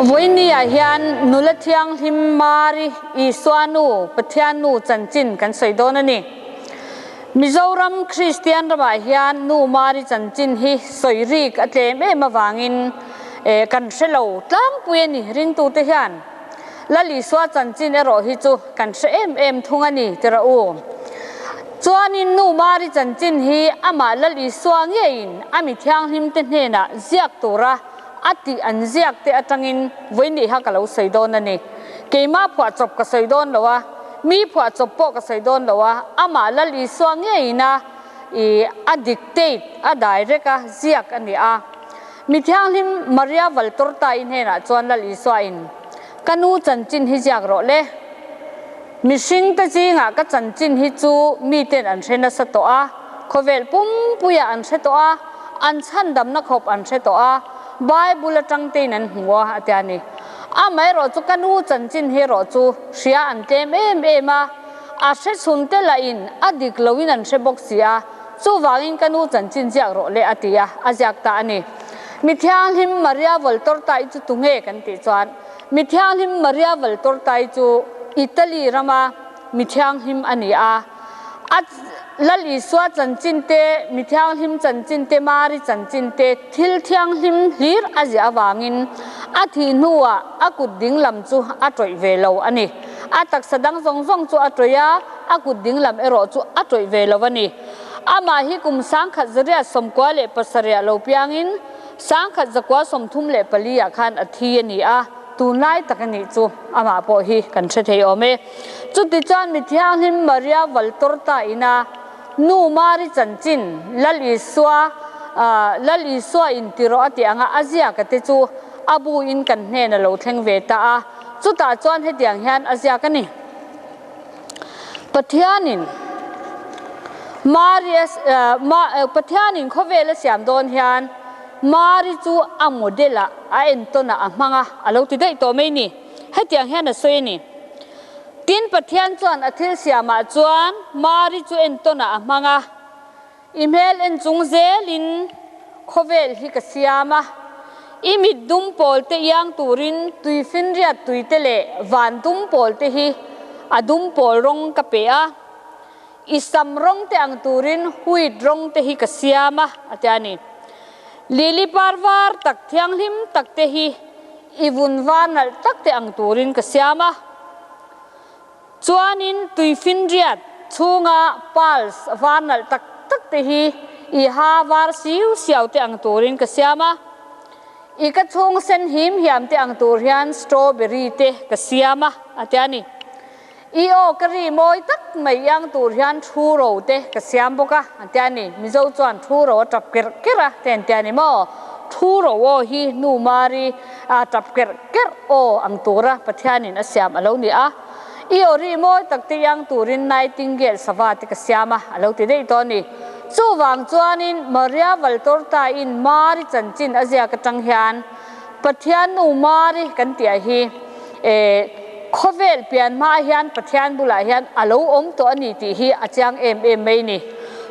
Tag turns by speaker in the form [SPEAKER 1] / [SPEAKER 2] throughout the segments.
[SPEAKER 1] Vawinia hian nula thianghlim Mari, Isua nu, Pathian nu chanchin kan sawi dawn a ni. Mizoram Kristian ramah hian nu Mari chanchin hi sawi rik a tlem em avangin kan hre lo tlangpui a ni ringtute hian. Lal Isua chanchin erawh hi chu kan hre em em thung a ni ti rawh u. Chuanin nu Mari chanchin hi amah Lal Isua ngeiin a mi thianghlimte hnenah ziak tura a tih an ziak te atangin vawinih kha ka lo sawi dawn a ni. Keimah phuahchawp ka sawi dawn lo a, mi phuahchawp pawh ka sawi dawn lo a, amah Lal Isua ngeiin a i a dictate, a direct a ziak a ni a. Mi thianghlim Maria Valtorta-i hnenah chuan Lal Isua in, Ka nu chanchin hi ziak rawh le. Mihringte zingah ka chanchin hi chu miten an hre nasa tawh a, khawvel pumpuiah an hre tawh a, an chhandamna khawp an hre tawh a, Bible atang tein an hmu a, a ti a ni. Amaherawh chu ka nu chanchin hi erawh chu hria an tlem em em a, a hre chhunte lahin a dik loin an hre bawk si a, chuvangin ka nu chanchin ziak rawh le a ti a, a ziak ta a ni. Mi thianghlim Maria Valtorta-i chu tunge kan tih chuan, Mi thianghlim Maria Valtortai chu Italy rama mi thianghlim a ni a. A Lal Isua chanchin te, mi thianghlim chanchin te, Mari chanchin te thil thianghlim hlir a ziah avangin a thih hnuah a kut ding lam chu a tawih ve lo a ni. A taksa dang zawng zawng chu a tawih a, a kut ding lam erawh chu a tawih ve lo a ni. Amah hi kum 1997 lo piangin, 1934 ah khan a thi a ni a, tunlai tak a nih chu amah pawh hi kan hre thei awm e. Chutichuan mi thianghlim Maria Valtorta ina nu Mari chanchin Lal Isua Lal Isua in ti rawh a tih anga a ziak a te chu a bu in kan hnen a lo thleng ve ta a, chutah chuan hetiang hian a ziak a ni. Pathianin Mari a Pathianin khawvel a siam dawn hian Mari chu a model ah a entawn ah a hmang a, a lo ti daih tawh mai ni. Hetiang hian a sawi a ni. Tin, Pathian chuan a thil siamah chuan Mari chu entawn ah a hmang a. I hmel en chung zelin khawvel hi ka siam a, i mit dum pawl te iang turin tuifinriat tui te leh van dum pawl te hi a dum pawl rawng ka pe a, i sam rawng te ang turin huit rawng te hi ka siam a, a ti a ni. Lili par var tak thianghlim tak te hi i vun var nalh tak te ang turin ka siam a. Chuanin tuifinriat chhunga pearls var nalh tak tak te hi i ha var siu siau te ang turin ka siam a. I ka chhung sen him hiam te ang tur hian strawberry te ka siam a, a ti a ni. I aw ka ri mawi tak mai iang tur hian thu ro te ka siam bawk a, a ti a ni. Mizo chuan thu ro a tap kerh kerh a te an ti a ni maw? Thu ro aw hi nu Mari a tap kerh kerh aw ang tura Pathianin a siam a lo ni a. I aw ri mawi tak te iang turin nightingale sava te ka siam a, a lo ti daih tawh a ni. Chuvang chuanin Maria Valtorta-in Mari chanchin a ziak atang hian Pathian nu Mari kan tih ah hi eh khawvel pian hma hian Pathian bulah hian a lo awm tawh a ni tih hi a chiang em em mai ni.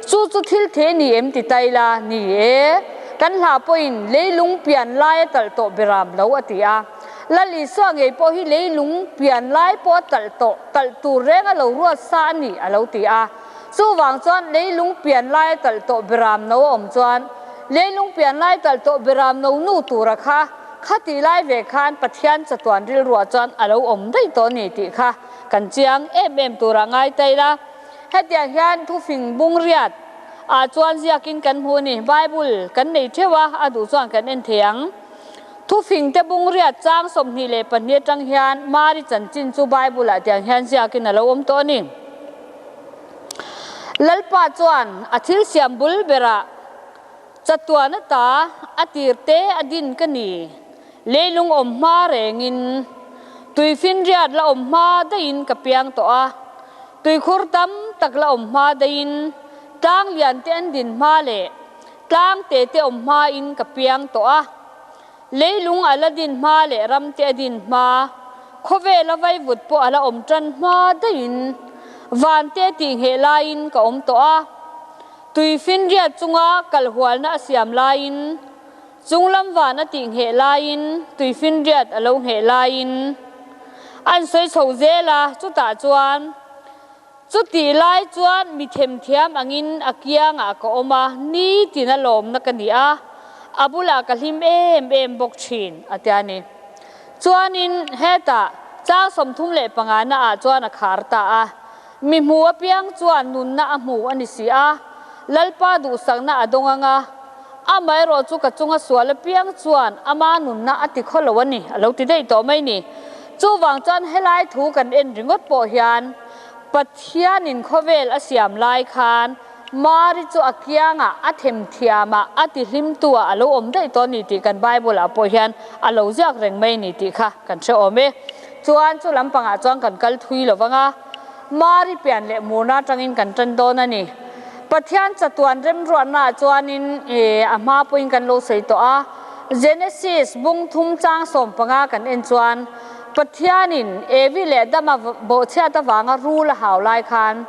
[SPEAKER 1] Chu chu thil the ni em ti tai la ni e. Kan hla pawhin leilung pian lai a talh tawh beram lo a ti a. Lal Isua ngei pawh hi leilung pian lai pawh a talh tawh, talh tur reng a lo ruat sa a ni a lo ti a. Chuvang chuan leilung pian lai a talh tawh beram no a awm chuan leilung pian lai talh tawh beram no nu tura kha khatih lai ve khan Pathian chatuan rilruah chuan a lo awm daih tawh a ni tih kha kan chiang em em tura ngai ta ila. Hetiang hian thufing bung riat ah chuan ziakin kan hmu a ni. Bible kan nei theuh a, a duh chuan kan en thei ang. Thufing te bung riat chang 22 atang hian Mari chanchin chu Bible ah tiang hian ziakin a lo awm tawh a ni. Lalpa chuan a thil siam bul berah chatuan ata a tir te a din ka ni. Leilung awm hma rengin tuifinriat la awm hma daihin ka piang tawh a, tuikhur tam tak la awm hma daihin tlang lian te an din hma leh tlang te te awm hmain ka piang tawh a. Leilung a la din hma leh ram te a din hma, khawvel a vaivut pawh a la awm tan hma daihin van te tih ngheh laiin ka awm tawh a. Tuifinriat chunga kalhualna a siam laiin. Chunglam van a tih ngheh laiin, tuifinriat a lo ngheh laiin an sawi chho zel a, chutah chuan chutih lai chuan mi themthiam angin a kiangah ka awm a, nitin a lawmna ka ni a, a bulah ka hlim em em bawk thin, a ti a ni. Chuanin hetah chang 35 na ah chuan a khar ta a, mi hmu apiang chuan nunna a hmu a ni si a, Lalpa duhsakna a dawng ang a, amaherawh chu ka chunga sual apiang chuan ama nunna a ti khaw lo a ni, a lo ti daih tawh mai ni. Chuvang chuan helai thu kan en ringawt pawh hian Pathianin khawvel a siam lai khan Mari chu a kiangah, a themthiamah, a tihlimtuah a lo awm daih tawh a ni tih kan Bible-ah pawh hian a lo ziak reng mai a ni tih kha kan hre awm e. Chuan chu lampangah chuan kan kal thui lo vang a, Mari pian leh murna atangin kan tan dawn a ni. Pathian chatuan remruatnaah chuanin a hma pawhin kan lo sawi tawh a, Genesis bung thum chang 15 kan en chuan Pathianin Evi leh Adama bawhchhiat avanga rul a hau lai khan,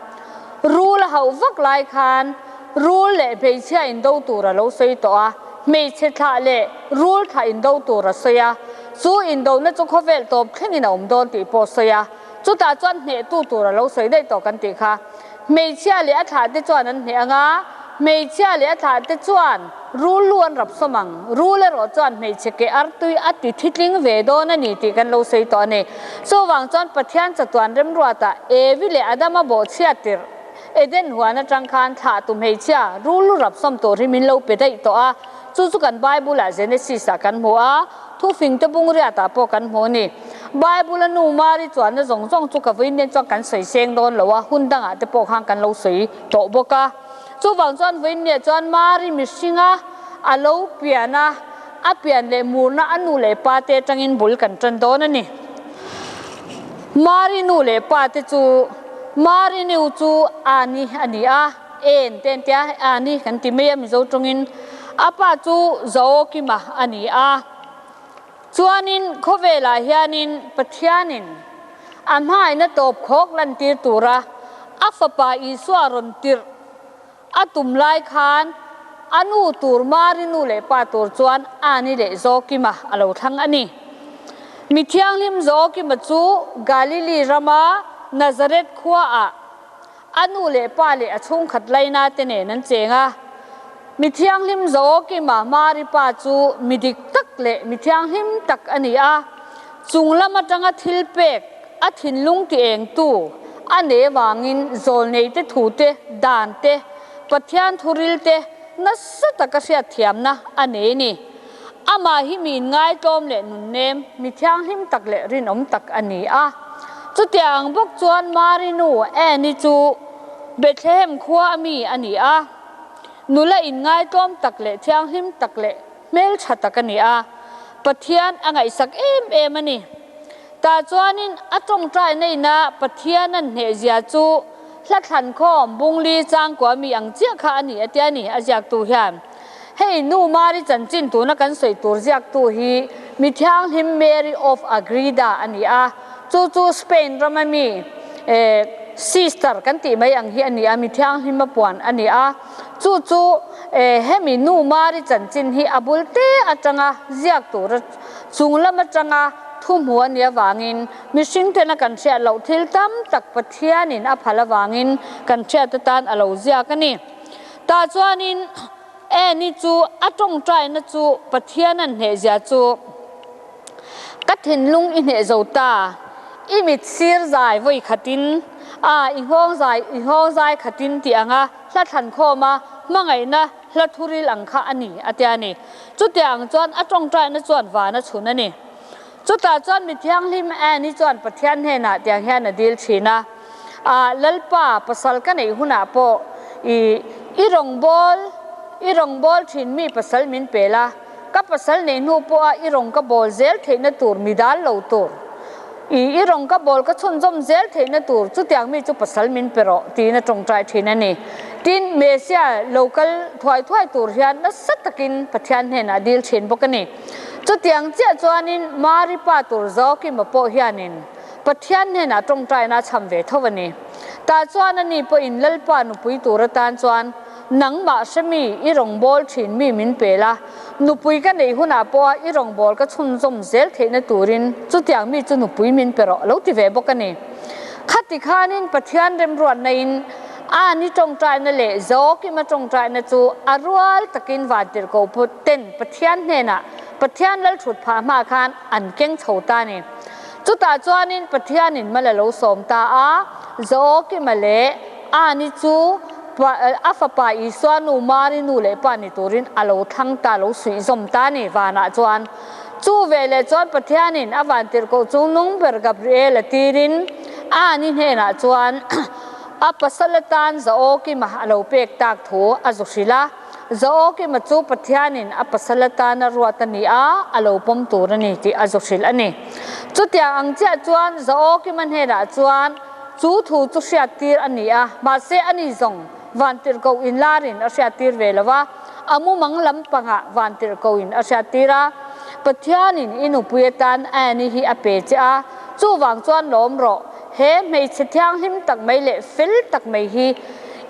[SPEAKER 1] Rul a hauh vak lai khan rul leh hmeichhia indo tur a lo sawi tawh a, hmeichhe thlah leh rul thlah indo tur a sawi a, chu indona chu khawvel tawp thlengin a awm dawn tih pawh a sawi a, chutah chuan hnehtu tur a lo sawi daih tawh kan tih kha. Hmeichhia leh a thlah te chuan an hneh ang a, hmeichhia leh a thlah te chuan rul lu an rap sawm ang, rul erawh chuan hmeichhe ke artui a ti thitling ve dawn a ni tih kan lo sawi tawh a ni. Chuvang chuan Pathian chatuan remruatah Evi leh Adama bawhchhia tirh Eden huan atang khan thlahtu hmeichhia rul lu rap sawm tur hi min lo pe daih tawh a, chu chu kan Bible-ah Genesis-ah kan hmu a, thufingte bungriatah pawh kan hmu a ni. Bible-a nu Mari chuanna zawng zawng chu ka vawiin nen chuan kan sawi seng dawn lo a, hun dangah te pawh khan kan lo sawi tawh bawk a. Chuvang chuan vawiin nia chuan Mari mihringa a lo pian a, A pian leh murna a nu leh pa te atangin bul kan tan dawn a ni. Mari nu leh pa te chu Mari nu chu Ani a ni a, En te an tia, Ani kan ti mai a Mizo tawngin. A pa chu Zaokima a ni a. Chuanin khawvelah hianin Pathianin a hmaina tawp khawk lantir tura a fapa Isua rawn tirh A tum lai khan a nu tur Mari nu leh pa tur chuan Ani leh Zawkima a lo thlang a ni. Mi thianghlim Zawkima chu Galili rama Nazareth khuaah a nu leh pa leh a chhungkhat laina te nen an cheng a. Mi thianghlim Zawkima Mari pa chu mi dik tak leh mi thianghlim tak a ni a, chung lam atanga thil pek A thinlung ti engtu a nei avangin zawlneite thute, dante, Pathian thurilte nasa taka hriatthiamna a nei a ni. Amah hi mi inngaitlawm leh nunnem, mi thianghlim tak leh rinawm tak a ni a. Chutiang ang bawk chuan Mari nu Anne-i chu Bethlehem khua a mi a ni a. Nula inngaitlawm tak leh thianghlim tak leh hmeltha tak a ni a. Pathian a ngaihsak em em a ni. Tah chuanin a tawngtai neihna Pathian an hnehzia chu hla thlankhawm bungli changkua mi ang chiah kha a ni a tia ni a ziaktu hian. Hei nu Mari chanchin tuna kan sawi tur ziaktu hi mi thianghlim Mary of Agreda a ni a, chu chu Spain rama mi sister kan tih mai ang hi a ni a, mi thianghlim a puan a ni a, chu chu hemi nu Mari chanchin hi a bul te atanga ziak tura Chung lam atanga thu hmu a nih avangin mihring tena kan hriat loh thil tam tak Pathianin a phal avangin kan hriat atan a lo ziak a ni. Tah chuanin Annie chu a tawngtaina chu Pathian an hnehzia chu ka thinlung i hneh zo ta, i mit sir zai vawi khatin a i nghawng zai i nghawng zai khatin tih anga hla thlankhawm a hmangaihna Hla thuril ang kha a ni, a tia a ni. Chutiang ang chuan a tawngtaina chuan van a chhun a ni. Chutah chuan mi thianghlim Anne-i chuan Pathian hnenah tiang hian a dil thin a, A Lalpa, pasal ka neih hunah pawh i i rawngbâwl i rawngbâwl thin mi pasal min pe la, ka pasal neih hnu pawha i rawng ka bâwl zel theihna tur mi dal lo tur, i i rawng ka bâwl ka chhunzawm zel theihna tur chutiang mi chu pasal min pe rawh, tiin a tawngtai thin a ni. Tin, Messiah lo kal thuai thuai tur hian nasa takin Pathian hnenah a dil thin bawk a ni. Chutiang chiah chuanin Mari pa tur Joakima pawh hianin Pathian hnenah tawngtaina a chham ve tho a ni. Tah chuan ani pawhin Lalpa nupui tur atan chuan. Nangmah hre mi, i rawngbâwl ṭhîn mi min pe la, nupui ka neih hunah pawha i rawngbâwl ka chhunzawm zêl theihna tûrin chutiang mi chu nupui min pe rawh, lo ti ve bawk a ni. Khati khânin Pathian remruatnain a ni ṭawngṭaina leh Joakima ṭawngṭaina chu a rual takin vântirhkoh ten Pathian hnênah Pathian lalṭhut phah hma khân an keng chho ta a ni. Chutah chuanin Pathianin mal a lo sâwm ta a, Joakima leh Ani chu a fapa Isua nu Mari nu leh pa ni turin a lo thlang ta, lo suih zawm ta a ni. Vanah chuan chu veleh chuan Pathianin a vantirhkoh chungnung ber Gabriel a tirin Ani hnenah chuan a pasal atan Zaokima a lo pek tak thu a zu hrilh a. Zaokima chu Pathianin a pasal atan a ruat a ni a, a lo pawm tur a ni tih a zu hrilh a ni. Chutiang ang chiah chuan Zaokima hnenah chuan Chu thu chu hriattir a ni a, mahse ani zawng vantirhkoh inlarin a hriattir ve lo va, a mumang lampangah vantirhkohin a hriattir a. Pathianin i nupui atan Annie hi a pe che a, chuvang chuan lawm rawh, he hmeichhe thianghlim tak mai leh fel tak mai hi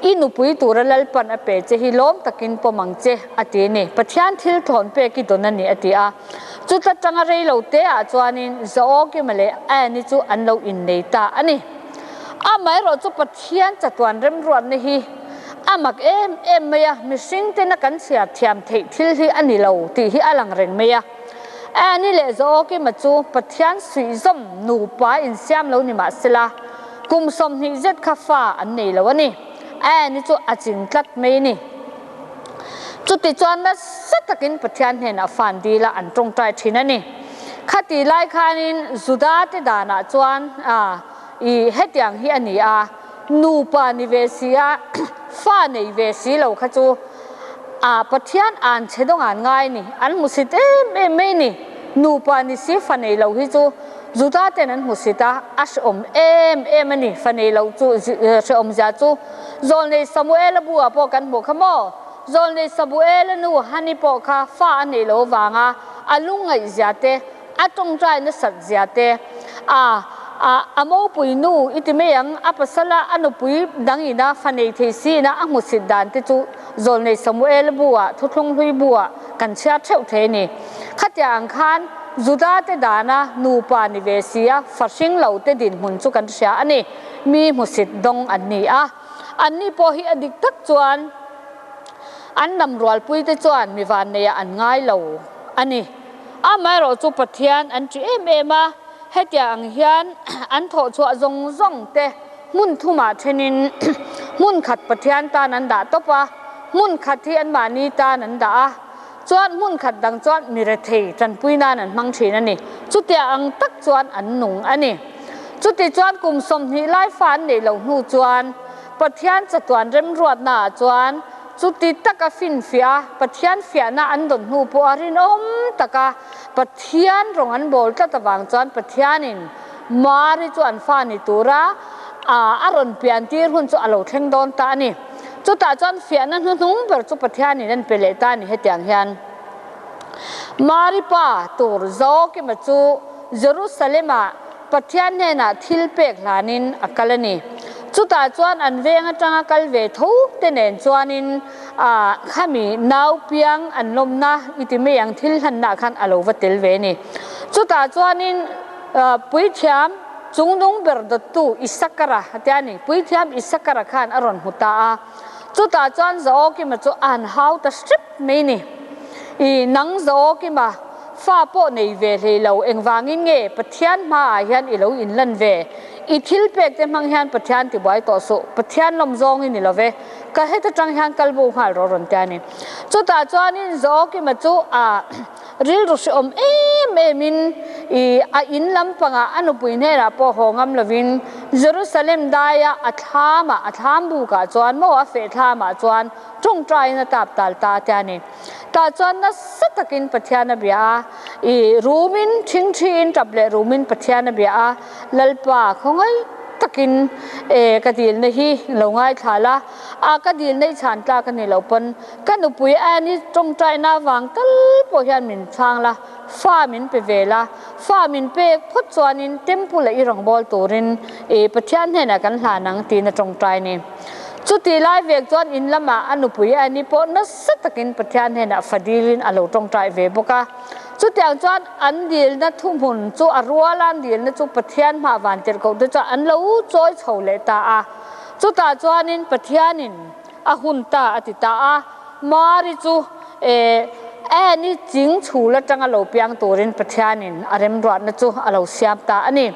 [SPEAKER 1] i nupui tura Lalpan a pe che hi lawm takin pawm ang che, a ti a ni. Pathian thil thawn pek i dawn a ni, a ti a. Chuta tanga rei lo te ah chuanin Zaokima leh Annie chu an lo innei ta a ni. Amaherawh chu Pathian chatuan remruatna hi a mak em em mai a, mihring tena kan chhiar thiam theih thil hi a ni lo tih hi a lang reng mai a. Annie leh Zaokima chu Pathian suihzawm nupa insiam lo ni mahsela kum 20 zet kha fa an nei lo a ni. Annie chu a ching tlat mai a ni. Chutichuan nasa takin Pathian hnenah fan dila an tawngtai thin a ni. Khati lai khanin Juda te danah chuan i hetiang hi a ni a, nupa ni ve si a, fa nei ve si lo kha chu a Pathian an che dawng an ngai ni, an hmusit em em mai ni. Nupa ni si fa nei lo hi chu Juda ten an hmusit a, a hrehawm em em a ni, fa nei lo chu hrehawm zia chu. Zawlnei Samuela bu-ah pawh kan hmuh kha maw? Zawlnei Samuela nu Hani pawh kha fa a neih loh avanga a lungngaihzia te, a tawngtai nasat zia te, a a mopui nu i ti mai ang, a pasala a nupui dangina fa nei thei sina a hmusit dan te chu Zawlnei Samuela bu-ah, Thuthlung Hlui bu-ah kan chhiar theuh thei a ni. Khatiang ang khan Juda te dana nupa ni ve si a, fa hring lo te dinhmun chu kan hria a ni. Mi hmusit dawng an ni a, anni pawh hi a dik tak chuan an lamrualpui te chuan mi vanneiah an ngai lo a ni. Amaherawh chu Pathian an ṭih em em a, hetiang ang hian an thawh chhuah zawng zawng te hmun thumah ṭhenin hmun khat Pathian tan an dah tawp a, hmun khat hi anmahni tan an dah a, chuan hmun khat dang chuan mi rethei ṭanpui nan an hmang ṭhin a ni. Chutiang ang tak chuan an nung a ni. Chuti chuan kum 20 lai fa an neih loh hnu chuan Pathian chatuan remruatna ah chuan chuti taka finfiah a, Pathian fiahna an dawn hnu pawh a rinawm taka Pathian rawng an bawl tlat avang chuan Pathianin Mari chu an fa ni tura a rawn pian tir hun chu a lo thleng dawn ta a ni. Chutah chuan fiahna hnuhnung ber chu Pathianin an pe leh ta a ni hetiang hian. Mari pa tur Joakima chu Jerusalem-ah Pathian hnenah thil pek hlanin a kal a ni. Chutah chuan an veng atanga kal ve tho te nen chuanin khami nau piang an lawmna i ti mai ang thil hlanna khan a lo va tel ve a ni. Chutah chuanin puithiam chungnung ber dawttu Isakara a tia a ni. Puithiam Isakara khan a rawn hmu ta a. Chutah chuan Zaokima chu a han hau ta hrep mai ni. I nang Zaokima, fa pawh nei ve hlei lo, engvangin nge Pathian hmaah hian i lo inlan ve? I thil pek te hmang hian Pathian tibuai tawh suh, Pathian lawm zawng i ni lo ve, ka heta tang hian kal bo nghal rawh rawn ti a ni. Chutah chuanin Zaokima chu a rilru hrehawm em emin i a in lampangah a nupui hnenah pawh haw ngam lovin Jerusalem daia a thlamah, a thlam bukah chuan maw a feh thlamah chuan tawngtaiin a tap tal ta te a ni. Tah chuan nasa takin Pathian a bia a, i rumin thingthiin tap leh rumin Pathian a bia a, Lalpa khawngaih takin e ka dilna hi lo ngaithla la, a ka dilna i chhan tlak a ni lo pawn ka nupui Annie tawngtaina avang tal pawh hian min chhang la, fa min pe ve la, fa min pek phawt chuanin temple-a i rawngbâwl turin i Pathian hnenah kan hlan ang tiin a tawngtai a ni. Chu. Chutih lai vek chuan in lamah a nupui Annie pawh nasa takin Pathian hnenah fa dilin a lo tawngtai ve bawk a. Chutiang chuan an dilna thuhmun chu a ruala an dilna chu Pathian hmah vantirhkoh te chuan an lo chawi chho leh ta a. Chutah chuanin Pathianin a hun ta a ti ta a. Mari chu Annie ching chhul atanga lo piang turin Pathianin a remruatna chu a lo siam ta a ni.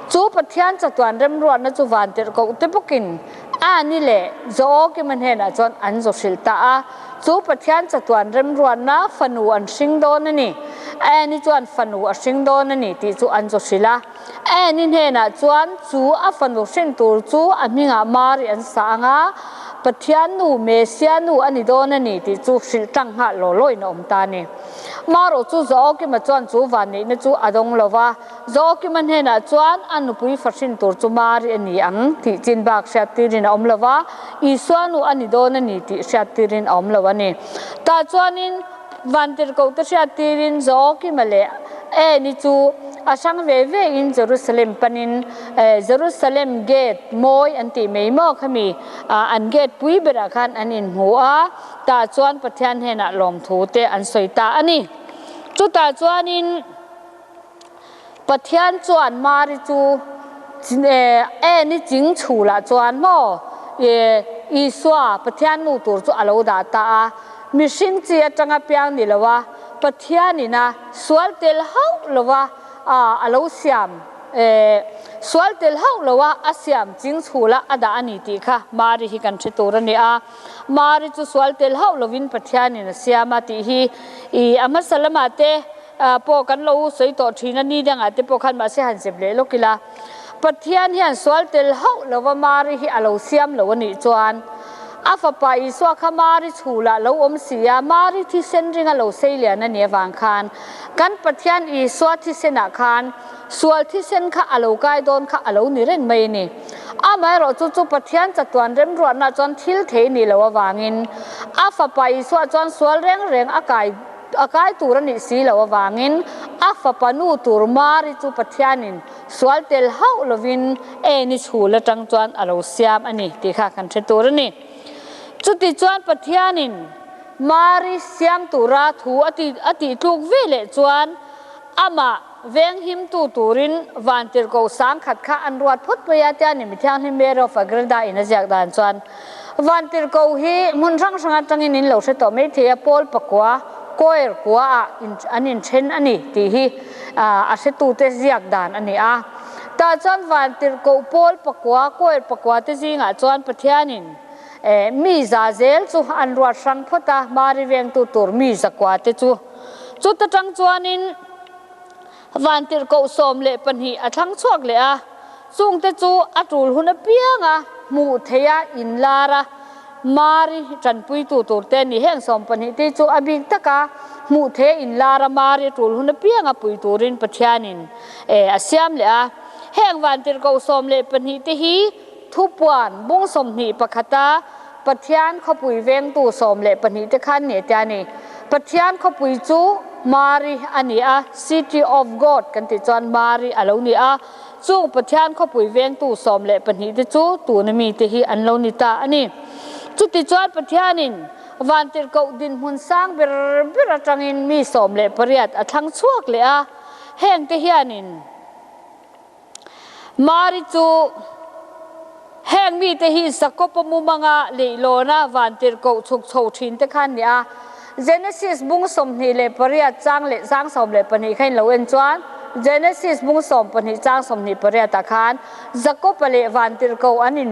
[SPEAKER 1] Chu Pathian chatuan remruatna chu vantirhkoh te bawkin Annie leh Joakima hnenah chuan an zaw hrilh ta a. Chu Pathian chatuan remruatna fanu an hring dawn a ni. Annie chuan fanu a hring dawn a ni tih chu an zaw hrilh a. Annie hnenah chuan chu a fanu hrin tur chu a hmingah Mari an sa ang a, Pathian nu, Mesia nu a ni dawn a ni tih chu hrilh tlang nghal law lawin a awm ta a ni. Marawh chu Joakima chuan chu vanneihna chu a dawng lo va, Joakima hnenah chuan a nupui fa hrin tur chu Mari a ni ang tih chin bak hriattirin a awm lo va, Isua nu a ni dawn a ni tih hriattirin a awm lo a ni. Tah chuanin Vantirhkohte hriattirin Joakima leh Anne-i chu a hrang ve ve in Jerusalem panin Jerusalem gate mawi an tih mai maw khami an gate pui berah khan an inhmu a, tah chuan Pathian hnenah lawmthu te an sawi ta a ni. Chutah chuanin Pathian chuan Mari chu Anne-i ching chhulah chuan maw Isua Pathian nu tur chu a lo dah ta a. Mihring chi atanga piang ni lo a, Pathianin a sual tel hauh lo a a lo siam sual tel hauh lo a a siam ching chhula a dah a ni tih kha Mari hi kan hre tur a ni a. Mari chu sual tel hauh lovin Pathianin a siam a tih hi i a hmasa lamah te pawh kan lo sawi tawh thin a, ni dangah te pawh khan mahse han zep leh lawk ila. Pathian hian sual tel hauh lova Mari hi a lo siam lo a nih chuan a fapa Isua kha Mari chhulah lo awm si a, Mari thisen ringa lo sei lian a nih avang khan kan Pathian Isua thisenah khan sual thisen kha a lo kai dawn kha a lo ni reng mai a ni. Amaherawh chu chu Pathian chatuan remruatna chuan thil thei nih loh avangin a fapa Isua chuan sual reng reng a kai A kai tur a nih si loh avangin a fapa nu tur Mari chu Pathianin sual tel hauh lovin Anne-i chhul atang chuan a lo siam a ni tih kha kan hre tur a ni. Chuti chuan Pathianin Mari siam tura thu a ti a tih tluk ve leh chuan amah venghimtu turin vantirhkoh sangkhat kha an ruat phawt mai a tia ni Mithianghlim Mary of Agreda in a ziak dan chuan Vantirhkoh hi hmun hrang hrang atangin in lo hre tawh mai thei a, Paul pakua, choir kua ah an inthen a ni tih hi a hretute ziak dan a ni a. Tah chuan Vantirhkoh Paul pakua, choir pakua te zingah chuan Pathianin mi za zel chu an ruat hrang phawt a, Mari vengtu tur mi zakua te chu. Chuta tang chuanin Vantirhkoh 12 a thlang chhuak leh a, chungte chu a tul hun apianga hmuh theiha inlar a, Mari tanpuitu turte a ni. Heng 12 te chu a bik taka hmuh theiha inlar a, Mari a tul hun apianga pui turin Pathianin a siam leh a. Heng Vantirhkoh 12 te hi thupuan bung 21 a Pathian khawpui vengtu 12 te khan ni tia ni. Pathian khawpui chu Mari a ni a, City of God kan tih chuan Mari a lo ni a. Chung Pathian khawpui vengtu 12 te chu tuna mite hi an lo ni ta a ni. Chuti chuan Pathianin vantirhkoh dinhmun sang ber ber atangin mi 18 a thlang chhuak leh a, hengte hianin, Mari chu heng mite hi Jakob-a mumanga leihlawna vantirhkoh chhuk chho thin te khan ni a. Genesis bung 28 chang leh chang 12 kha in lo en chuan Genesis bung 12 chang 28 ah khan Jakob-a leh vantirhkoh an in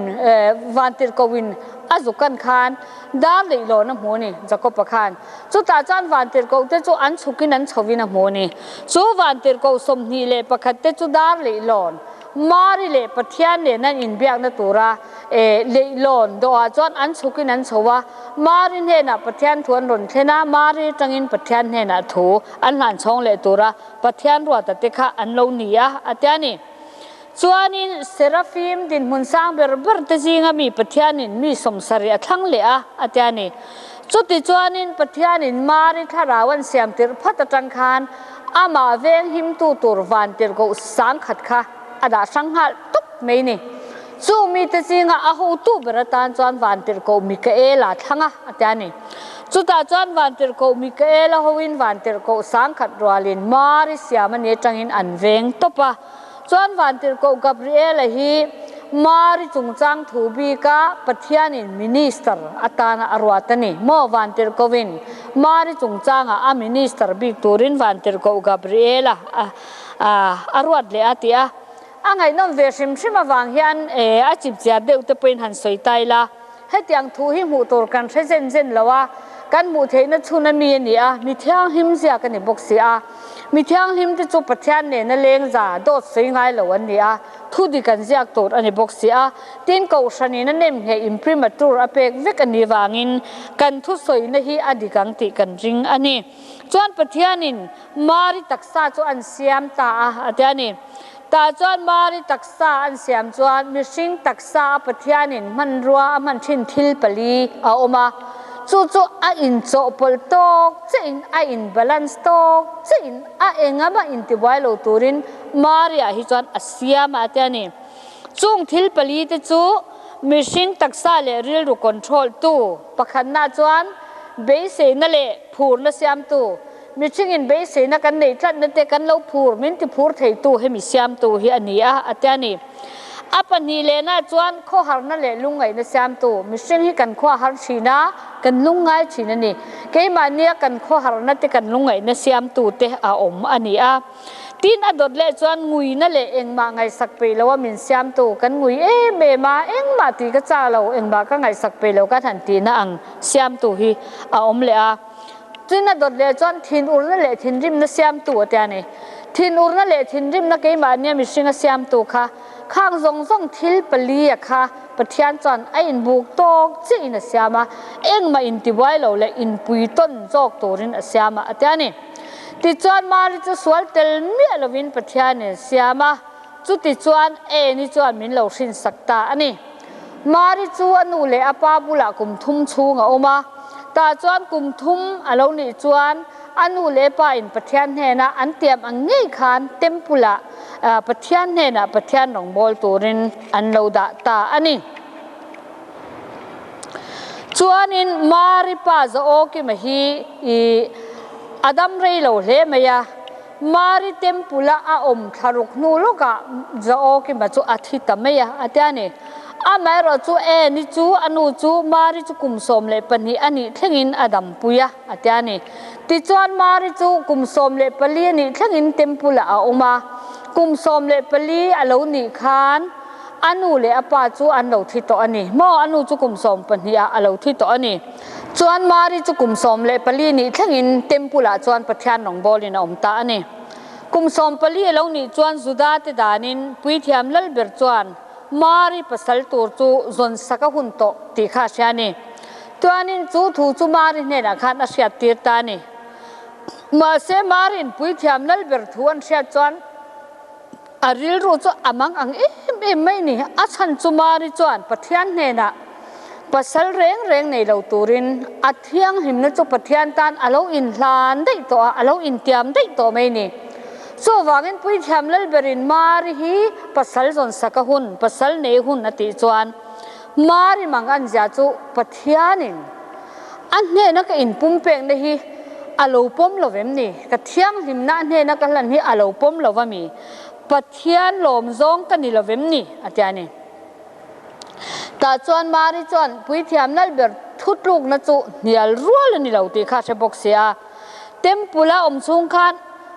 [SPEAKER 1] vantirhkoh in a zuk an khan dar leihlawn a hmu a ni Jakob-a khan. Chutah chuan vantirhkoh te chu an chhukin an chhovin a hmu a ni. Chu vantirhkoh 21 te chu dar leihlawn, Mari leh Pathian nen an inbiakna tura leihlawn dawhah chuan an chhukin an chho a. Mari hnenah Pathian thu an rawn thlen a, Mari atangin Pathian hnenah thu an hlan chhawng leh tura Pathian ruata te kha an lo ni a, a ti a ni. Chuanin Serafim dinhmun sang ber ber te zinga mi Pathianin mi 70 a thlang leh a, a ti a ni. Chuti chuanin Pathianin Mari thlarau an siam tirh phat atang khan amah veng himtu tur vantirhkoh 1000 kha a dah hrang nghal tawp mai ni. Chu mite zinga a hotu ber atan chuan Vantirhkoh Mikaela thlang a, a ti a ni. Chutah chuan Vantirhkoh Mikaela hoin Vantirhkoh sangkhat rualin Mari siam a ni atangin an veng tawp a. Chuan Vantirhkoh Gabriela hi Mari chungchang thu bika Pathianin minister atana a ruat a ni. Maw Vantirhkohin Mari chungchangah a minister bik turin Vantirhkoh Gabriela a ruat leh a ti a. A ngaihnawm ve hrim hrim avang hian a chipchiar deuh te pawhin han sawi ta ila, hetiang thu hi hmuh tur kan hre zen zen lo a, kan hmuh theihna chhun a mi a ni a, mi thianghlim ziak a ni bawk si a. Mi thianghlim te chu Pathian nena lengza dawt sawi ngai lo an ni a, thu dik an ziak tur a ni bawk si a, tin Kohhranin a nemngheh imprimatur a pek vek a nih vangin kan thusawina hi a dik ang tih kan ring a ni. Chuan Pathianin Mari taksa chu an siam ta a, a ti a ni. Tah chuan Mari taksa an siam chuan mihring taksa a Pathianin hmanrua a hman thin thil pali a awm a, chu chu a inchawhpawlh tawk chiahin, a in balance tawk chiahin, a engama intibuai lo turin Mari-ah hi chuan a siam a, a ti a ni. Chung thil pali te chu mihring taksa leh rilru control tu pakhatna chuan beiseina leh phurna siamtu, Mihringin beiseina kan neih tlatna te kan lo phur, min ti phur theitu hemi siamtu hi a ni a, a ti a ni. A pahnih lehna chuan khawharna leh lungngaihna siamtu, mihring hi kan khua har thin a, kan lungngai thin a ni. Keimahnia kan khawharna te kan lungngaihna siamtu te a awm a ni a. Tin a dawt leh chuan nguina leh engmah ngaihsak peih loa min siamtu, kan ngui em em a, engmah tih ka chak lo, engmah ka ngaihsak peih lo kan han tihna ang siamtu hi a awm leh a. Tin a dawt leh chuan thinurna leh thinrimna siamtu a ti a ni. Thinurna leh thinrimna keimahnia mihringa siamtu kha, khang zawng zawng thil pali a kha Pathian chuan a inbuk tawk chiahin a siam a, engmah intibuai lo leh inpui tawn zawk turin a siam a a ti a ni. Tichuan Mari chu sual tel miah lovin Pathianin siam a, chutichuan Eni chuan min lo hrinsak ta a ni. Mari chu a nu leh a pa bulah kum thum chhung a awm a, tah chuan kum thum a lo nih chuan a nu leh pa in Pathian hnena an tiam ang ngei khan temple ah Pathian hnenah Pathian rawngbâwl turin an lo dah ta a ni. Chuanin Mari pa Zaawkima hi i a dam rei lo hle mai a, Mari temple a a awm thlaruk hnu lawkah Zaawkima chu a thi ta mai a, a ti a ni. Amaherawh chu Anne-i chu a nu chu Mari chu kum 12 a nih thlengin a dampui a, a ti a ni. Tichuan Mari chu kum 14 a nih thlengin temple ah a awm a, kum 14 a lo nih khan a nu leh a pa chu an lo thi tawh a ni. Maw a nu chu kum 12 ah a lo thi tawh a ni. Chuan Mari chu kum 14 nih thlengin Temple ah chuan Pathian rawngbawlin a awm ta a ni. Kum 14 a lo nih chuan Juda te danin Puithiam Lalber chuan Mari pasal tur chu zawn sak a hun tawh tih kha a hria a ni. Chuanin chu thu chu Mari hnenah khan a hriat tir ta a ni. Mahse Mari'n Puithiam Lalber thu an hriat chuan A rilru chu a mang ang em em mai ni. A chhan chu Mari chuan Pathian hnenah pasal reng reng nei lo turin a thianghlimna chu Pathian tan a lo inhlan daih tawh a, a lo intiam daih tawh mai ni. Chuvangin Puithiam Lalberin Mari hi pasal zawnsak a hun, pasal nei hun a tih chuan Mari mang an zia chu Pathianin A hnena ka inpumpekna hi a lo pawm lo vem ni? Ka thianghlimna a hnena ka hlan hi a lo pawm lo va mi? Pathian lawm zawng ka ni lo vem ni? A ti a ni. Tah chuan Mari chuan puithiam nal ber thutlukna chu hnial rual a ni lo tih kha a hre bawk si a. Temple a awm chhung khan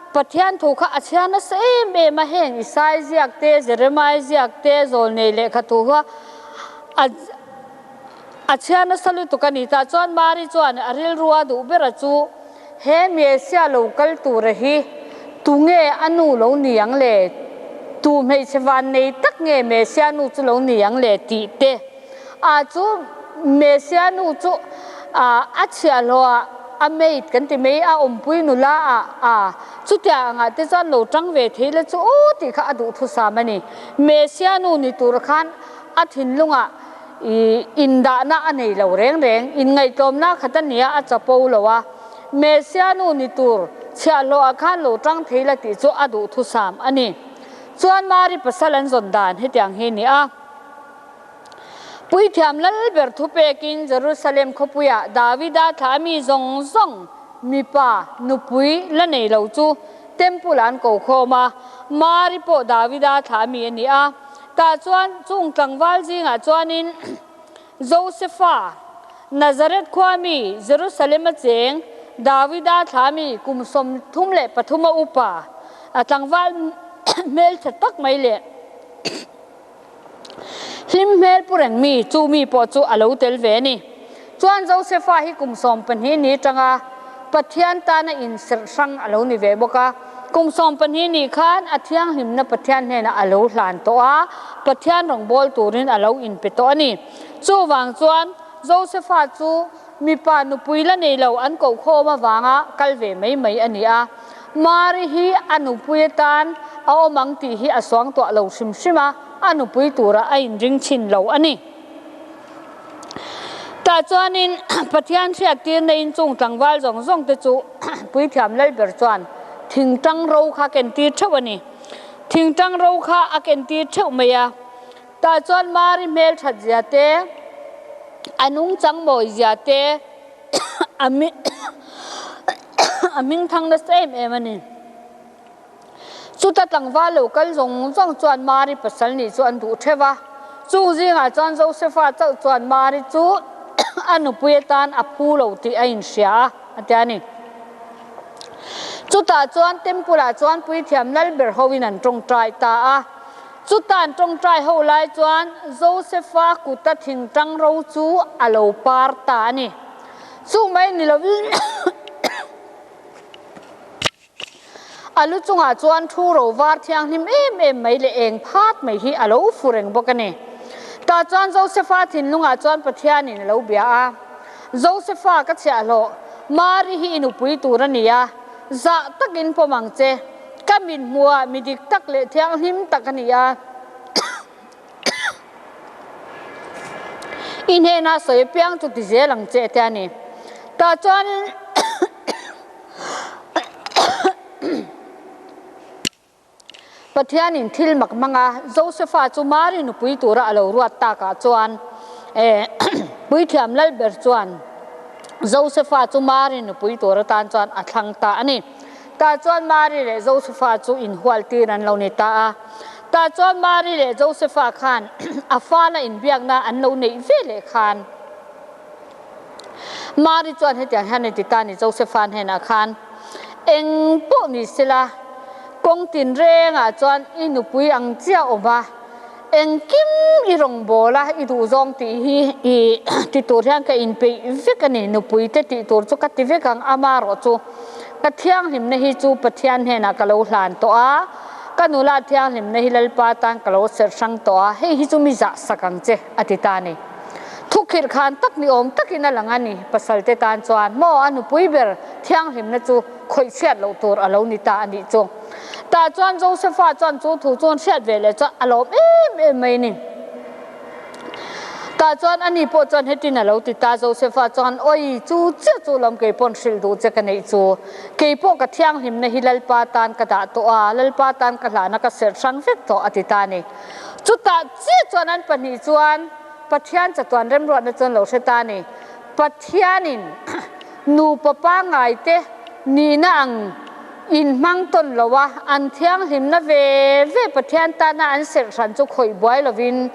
[SPEAKER 1] Pathian thu kha a chhiar nasa em em a, heng Isai ziak te, Jeremiah ziak te, Zawlnei lehkha thu kha a A chhia nasa lutuk a ni. Tah chuan Mari chuan a rilrua duh bera chu, He Messiah lo kal tura hi tunge a nu lo ni ang le? Tu hmeichhe van nei tak nge Messiah nu chu lo ni ang le? tih te. A chu Messiah nu chu a chhiahhlawh a, a maid kan ti mai, a awmpui nula a, a chutiang angah te chuan lo tang ve thei la chu aw tih kha a duhthusam a ni. Messiah nu ni tur khan a thinlungah I indahna a nei lo reng reng. Inngaihtlawmna khat a nia, a chapo lo a. Messia nu ni tur chhiahhlawh ah khan lo tang thei la tih chu a duhthusam a ni. Chuan Mari pasal an zawn dan hetiang hi a ni a. Puithiam Lalber thupekin Jerusalem khawpuiah Davida thla mi zawng zawng mipa nupui la nei lo chu Temple ah an ko khawm a, Mari pawh Davida thla mi a ni a. Tah chuan chung tlangval zingah chuanin Josefa, Nazareth khua mi, Jerusalem a cheng, Davida thla mi kum 33 a upa, a tlangval hmeltha tak mai leh Hlim hmel pu reng mi chu mi pawh chu a lo tel ve a ni. Chuan Josefa hi kum 12 ni atanga Pathian tana inserh hrang a lo ni ve bawk a. Kum 12 ni khan a thianghlimna Pathian hnenah a lo hlan tawh a, Pathian rawngbâwl turin a lo inpe tawh a ni. Chuvang chuan Josefa chu Mipa nupui la nei lo an koh khawm avanga kal ve mai mai a ni a. Mari hi a nupui atan a awm ang tih hi a suangtuah lo hrim hrim a, a nupui turah a inring chhin lo a ni. Tah chuanin Pathian hriattirna in chung tlangval zawng zawng te chu Puithiam Lalber chuan thingtang ro kha a kentir theuh a ni. Thingtang ro kha a kentir theuh mai a. Tah chuan Mari hmelthat zia te, a nungchang mawi zia te a hming thang nasa em em a ni. Chuta tlangval lo kal zawng zawng chuan Mari pasal nih chu an duh theuh a. Chung zingah chuan Josefa chauh chuan Mari chu a nupui atan a phu lo tih a inhria a, a ti a ni. Chutah chuan Temple ah chuan puithiam Lalber hoin an tawngtai ta a. Chutan tawngtai ho lai chuan Josefa kuta thingtang ro chu a lo par ta a ni. Chu mai ni lovin a lu chungah chuan thu ro var thianghlim em em mai leh eng phat mai hi a lo fu reng bawk a ni. Tah chuan Josefa thinlungah chuan Pathianin a lo bia a, Josefa ka chhiahhlawh, Mari hi i nupui tur a ni a, zah takin pawm ang che. Ka mit hmuhah mi dik tak leh thianghlim tak a ni a. I hnenah sawi apiang chu ti zel ang che te a ni. Tah chuanin Pathianin thil mak hmang a, Josefa chu Mari nupui tura a lo ruat takah chuan Puithiam Lalber chuan Josefa chu Mari nupui tur atan chuan a thlang ta a ni. Tah chuan Mari leh Josefa chu inhualtir an lo ni ta a. Tah chuan Mari leh Josefa khan a fala inbiakna an lo neih ve leh khan Mari chuan hetiang hian a ti ta a ni, Josefa hnenah khan, Eng pawh ni sela, kawng tinrengah chuan i nupui ang chiah awm a, Engkim i rawngbâwl a, i duhzawng tih hi i ti tur hian ka inpeih vek a ni. Nupui te tih tur chu ka ti vek ang, amarawh chu ka thianghlimna hi chu Pathian hnenah ka lo hlan tawh a, ka nula thianghlimna hi Lalpa tan ka lo serh hrang tawh a, hei hi chu mi zah sak ang che, a ti ta a ni. Thukhirh khan tak ni awm takin a lang a ni, pasal te tan chuan maw a nupui ber thianghlimna chu khawih chhiat loh tur a lo ni ta a nih chu. Tah chuan Josefa chuan chu thu chuan hriat ve leh chuan a lawm em em mai a ni. Tah chuan ani pawh chuan hetin a lo ti ta, Josefa chuan, Awi, chu chiah chu lawm kei pawn hrilh duh che ka neih chu. Kei pawh ka thianghlimna hi Lalpa tan ka dah tawh a, Lalpa tan ka hlahna ka serh hrang vek tawh a ti ta a ni. Chutah chiah chuan an pahnih chuan Pathian chatuan remruatna chuan lo hre ta a ni. Pathianin nupa pangngaite nihna ang inhmang tawn lo a, an thianghlimna ve ve Pathian tana an serh hran chu khawih buai lovin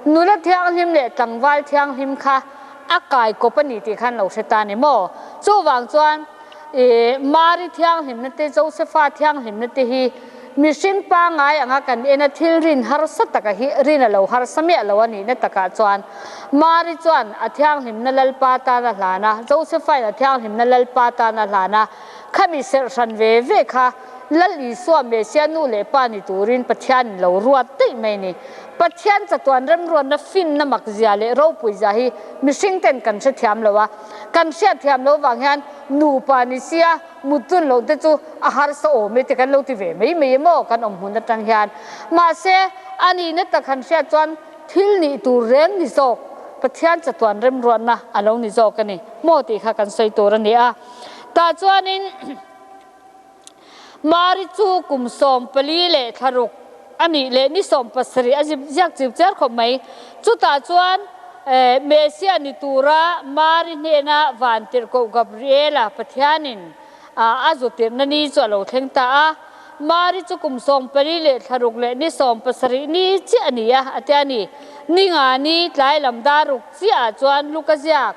[SPEAKER 1] nula thianghlim leh tlangval thianghlim kha a kai kawp a ni tih khan lo hre ta a ni maw? Chuvang chuan i Mari thianghlimna te, Josefa thianghlimna te hi mihring pangngai anga kan en a, thil rin harsa taka hi rin a lo harsa miah lo a nihna takah chuan Mari chuan a thianghlimna Lalpa tan a hlan a, Josefain a thianghlimna Lalpa tan a hlan a, khami serh hran ve ve kha Lal Isua Mesia nu leh pa ni turin Pathianin lo ruat daih mai a ni. Pathian chatuan remruatna finna makzia leh ropuizia hi mihring ten kan hrethiam lo a, kan hriatthiam loh vang hian nupa ni sia mut chun loh te chu a harsa awm e ti kan lo ti ve mai mai em aw kan awm hmun atang hian. Mahse, a nihna tak han hriat chuan thil nih tur reng ni zawk, Pathian chatuan remruatna a lo ni zawk a ni maw tih kha kan sawi tur a ni a. Tah chuanin Mari chu kum 14 leh thla ruk a nih leh ni 17 a zip ziak chip chiar khawp mai. Chutah chuan. Messiah ni tura Mari hnena Vantirhkoh Gabriela Pathianin a zu tirhna ni chu a lo thleng ta a. Mari chu kum sawmpali leh thlaruk leh ni 70 ni chiah a ni a, a ti a ni. Ni nga ni tlai lam daruk chiahah chuan Luka ziak,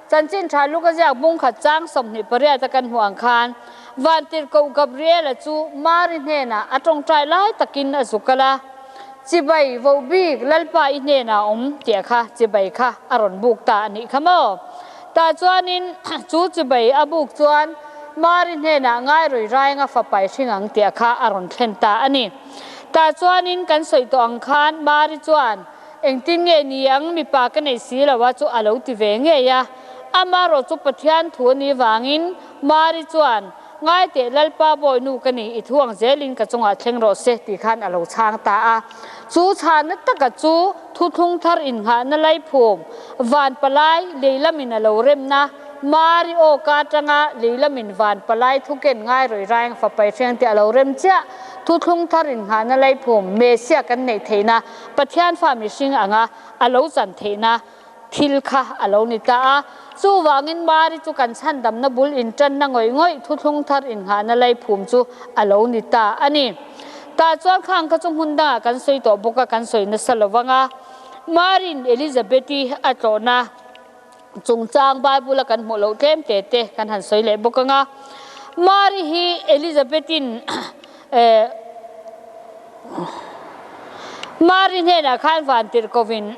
[SPEAKER 1] Chanchin tha Luka ziak bung khat chang 28 a kan hmuh ang khan Vantirhkoh Gabriela chu Mari hnenah a tawngtai lai takin a zu kal a. Chibai voh bik Lalpa i hnenah a awm tih kha chibai kha a rawn buk ta a nih kha maw? Tah chuanin chu chibai a buk chuan Mari hnenah ngairui rainga fapai hring ang tih kha a rawn thlen ta a ni. Tah chuanin kan sawi tawh ang khan Mari chuan engtin nge ni ang mipa ka nei si lo a chu a lo ti ve ngei a. Amarawh chu Pathian thu a nih vangin Mari chuan Ngaiteh Lalpa Bawinu ka ni, i thu ang zelin ka chungah thleng rawh se tih khan a lo chhang ta a. Chu chhana taka chu thuthlung thar innghahna laiphum, van palai lei lamin a lo remna, Mari aw ka atanga lei lamin van palai thuken ngai rawih raeng fapai hreng tih a lo rem chiah. Thuthlung thar innghahna laiphum, Messiah kan neih theihna, Pathian fa mihring anga a lo chan theihna, Thil kha a lo ni ta a. Chuvangin Mari chu kan chhandamna bul inṭanna ngawih ngawih thuthlung thar innghahna leiphum chu a lo ni ta a ni. Tah chuan khang kha chu hmun dangah kan sawi tawh bawk a, kan sawi nasa lo vang a. Mari'n Elizabeth-i a tlawhna chungchang Bible-a kan hmuh loh tlem te te kan han sawi leh bawk ang a. Mari hi Elizabeth-i'n Mari hnenah khan vantirhkovin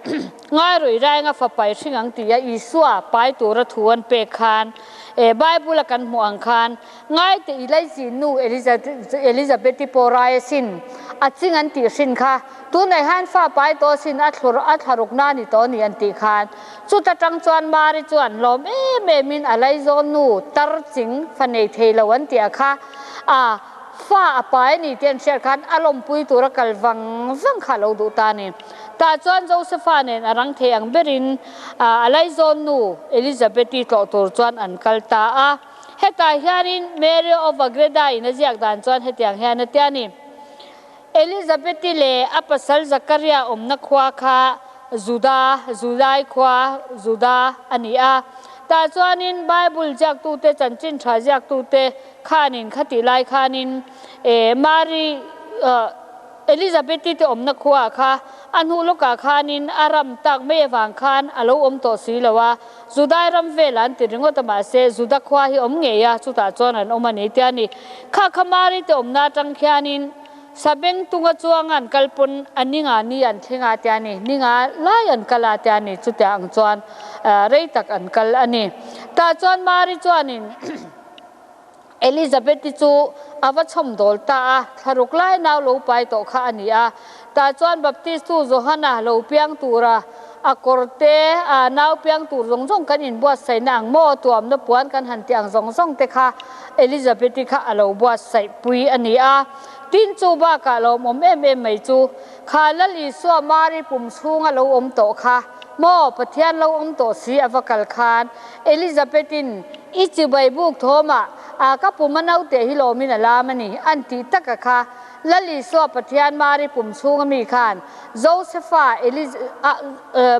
[SPEAKER 1] Ngairui Rainga fapai hring ang tia Isua pai tura thu an pek khan Bible-a kan hmuh ang khan Ngaite i laichin nu Elizabeth-i pawh rai asin a ching an tih hrin kha tunah hian fa pai tawh asin a thlur a thlarukna a ni tawh a ni an tih khan chuta tang chuan Mari chuan hlawm em emin a laizawn nu tar ching fa nei thei lo an tih a kha a Fa a pai a ni tih an hriat khan a lawmpui tura kal vang vang kha a lo duh ta a ni. Tah chuan Josepha nen a rang thei ang berin a laizawn nu Elizabeth-i tlawh tur chuan an kal ta a. Hetah hianin Mary of Agreda-in a ziak dan chuan hetiang hian a ti a ni, Elizabeth-i leh a pasal Zakaria awmna khua kha Juda, Judai khua, Juda a ni a. Tah chuanin Bible ziaktute, chanchin tha ziaktute khanin khatih lai khanin e Mari, Elizabeth-i te awmna khuaah kha a hnuh lawkah khanin a ram tak mai avang khan a lo awm tawh si lo a, Judai ram velah an ti ringawt a mahse Juda khua hi awm ngei a, chutah chuan an awm a ni tia ni. Kha kha Mari te awmna atang khianin Sabeng tunga chuang an kal pawn a ninga ni an thleng a tia ni, ninga lai an kal a tia ni, chutiang ang chuan rei tak an kal a ni. Tah chuan Mari chuanin Elizabeth-i chu a va chhawm dawl ta a, thlaruk lai nau lo pai tawh kha a ni a. Tah chuan Baptistu Johana lo piang tura a kawr te, a nau piang tur zawng zawng kan inbuatsaihna ang maw, tuamna puan kan han tih ang zawng zawng te kha Elizabeth-i kha a lo buatsaih pui a ni a. Tin, chu bakah lawmawm em em mai chu, kha Lal Isua Mari pum chhunga lo awm tawh kha maw, Pathian lo awm tawh si a va kal khan Elizabeth-in i chibai buk thawmah a ka pum a naute hi lawmin a lam a ni an tih taka kha Lal Isua Pathian Mari pum chhunga mi khan Josepha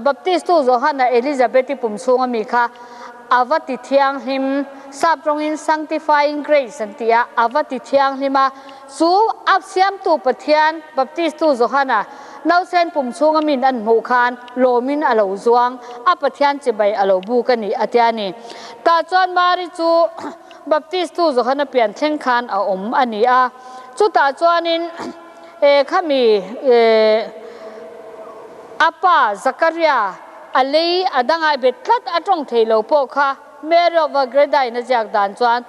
[SPEAKER 1] Baptistu Johana Elizabeth-i pum chhunga mi kha a va ti thianghlim, sap tawngin sanctifying grace an ti a, a va ti thianghlim a, chu a siamtu Pathian Baptistu Johana nausen pum chhunga min an hmuh khan lawmin a lo zuang a, Pathian chibai a lo buk a ni a tia ni. Tah chuan Mari chu Baptistu Johana pian thleng khan a awm a ni a, chutah chuanin khami a pa Zakaria a lei a dangah bet tlat a tawng thei lo pawh kha Mary of Agreda in a ziak dan chuan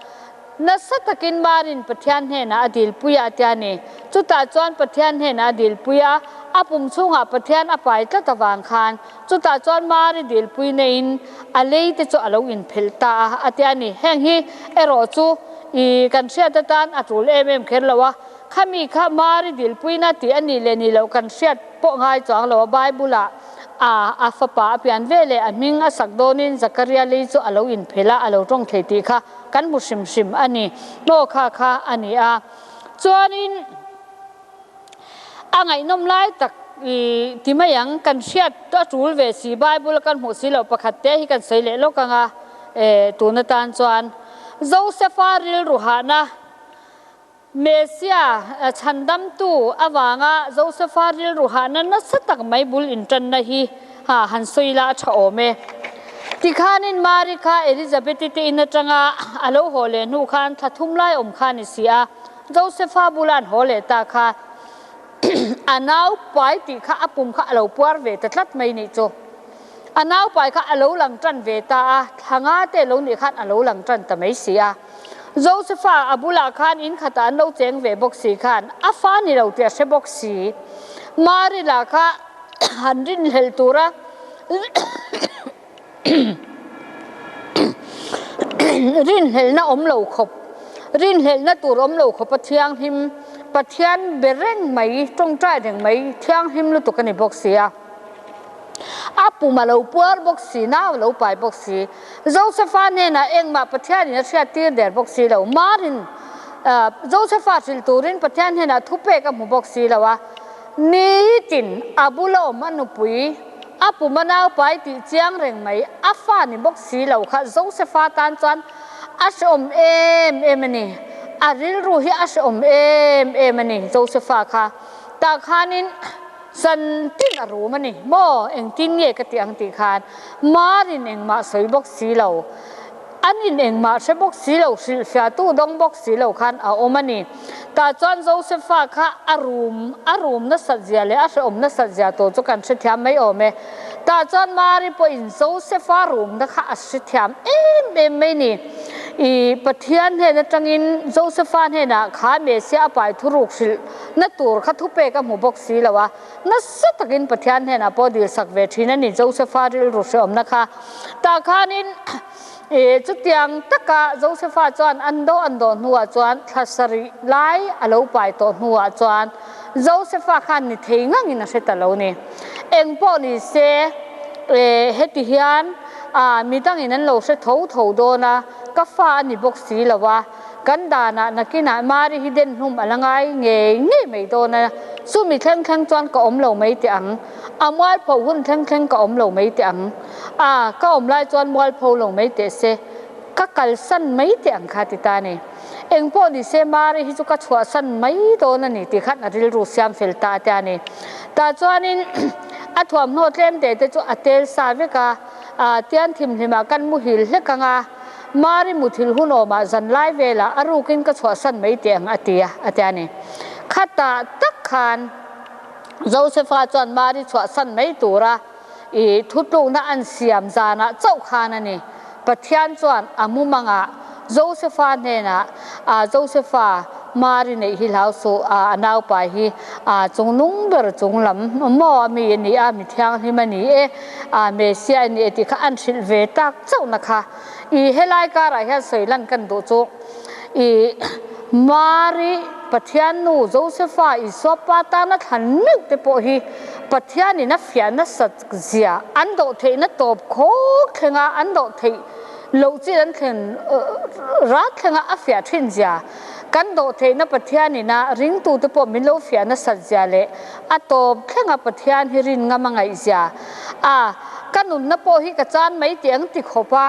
[SPEAKER 1] nasa takin Marin Pathian hnenah a dilpui a tia ni. Chutah chuan Pathian hnenah a dilpui a, a pum chhungah Pathian a pai tlat avang khan chutah chuan Mari dilpui neiin a lei te chu a lo inphelh ta a a tia ni. Heng hi erawh chu i kan hriat atan a tul em em kher lo a, Khami kha Mari dilpuina tih a nih leh nih loh kan hriat pawh ngai chuang lo a, Bible-ah a a fapa a pian ve leh a hming a sak dawnin Zakaria lei chu a lo inphelh a, a lo tawng thei tih kha kan hmu hrim hrim a ni. Hnaw kha kha a ni a. Chuanin a ngaihnawm lai tak. I ti mai ang, kan hriat a tul ve si, Bible a kan hmuh si loh pakhat te hi kan sawi leh lawk ang a, e, tun atan chuan Josefa rilru hahna, Messia chhandamtu avanga Josefa rilru hahna nasa tak mai bul intanna hi ha han sawi la a tha awm e. Tikhanin Mari kha Elizabeth-i te in atanga a lo haw leh hnu khan thla thum lai awm kha a ni si a, Josefa bula an haw leh ta kha A nau pai tih kha a pum kha a lo puar ve ta tlat mai nih chu. A nau pai kha a lo lang tan ve ta a, thla nga te lo nih khan a lo lang tan ta mai si a. Josefa a bulah khan in khatah an lo cheng ve bawk si khan a fa ni lo tih a hre bawk si. Mari lah kha han rinhlelh tura Rinhlelhna awm lo khawp, rinhlelhna tur awm lo khawp a thianghlim, Pathian be reng mai, tawngtai reng mai, thianghlim lutuk a ni bawk si a. A pum a lo puar bawk si, nau a lo pai bawk si. Josefa hnenah engmah Pathianin a hriattir der bawk si lo. Marin Josefa hrilh turin Pathian hnenah thupek a hmu bawk si lo a. Nitin a bula awm a nupui, A pum a naupai tih chiang reng mai, a fa ni bawk si lo kha Josefa tan chuan a hrehawm em em a ni. A rilru hi a hrehawm em em a ni Josefa kha. Tah khanin zantin a rum a ni maw, engtin nge ka tih ang tih khan Marin engmah sawi bawk si lo. An in engmah hre bawk si lo, hrilhfiahtu dawng bawk si lo khan a awm a ni. Tah chuan Josefa kha a rum, a rum nasat zia leh a hrehawm nasat zia tur chu kan hrethiam mai awm e. Tah chuan Mari pawhin Josefa rumna kha a hrethiam em em mai ni. I Pathian hnen atangin Josefa hnenah kha Messiah a pai thuruk hrilh na tur kha thupek a hmu bawk si lo a. Nasa takin Pathian hnenah pawh dilsak ve thin a ni Josefa rilru hrehawmna kha. Tah khanin chutiang taka Josefa chuan an dawh an dawh hnuah chuan thla sarih lai a lo pai tawh hnuah chuan Josefa khan ni thei ngangin a hre ta lo ni. Eng pawh ni se heti hian midangin an lo hre tho tho dawn a, ka fa a ni bawk si lo a. Kan danah nakinah Mari hi den hlum a la ngai ngei ngei mai dawn a, chumi thleng thleng chuan ka awm lo mai teh ang. A mualpho hun thleng thleng ka awm lo mai teh ang. A, ka awm lai chuan mualpho lo mai teh se, ka kalsan mai teh ang kha ti ta a ni. Engpawh ni se Mari hi chu ka chhuahsan mai dawn a ni tih khan a rilru siam fel ta te a ni. Tah chuanin a thuamhnaw tlem teh te chu a tel sa vek a, a tian thimhlimah kan muhil hlek ang a, Mari muthilh hun awmah zan lai velah a rukin ka chhuahsan mai teh ang a ti a, a ti a ni. Khatah tak khan Josefa chuan Mari chhuahsan mai tura i thutlukna an siam zanah chauh khan a ni. Pathian chuan a mumangah Josefa hnenah, Josefa, Mari neih hi hlau suh, a naupai hi chungnung ber chung lam maw a mi a ni a, mi thianghlim a ni e, Messiah a ni e tih kha an hrilh ve tak chauhna kha. I helai karah hian sawi lan kan duh chu i Mari Pathian nu Josefa Isua pa tana thlan meuh te pawh hi Pathianin a fiah nasat zia an dawh theihna tawp khawk thlenga an dawh theih loh chin an thlen rat thlenga a fiah thin zia kan dawh theihna Pathianin a ringtute pawh min lo fiah nasat zia leh a tawp thlenga Pathian hi rin ngam a ngaih zia A, ka nunna pawh hi ka chan mai tih ang ti khawp a,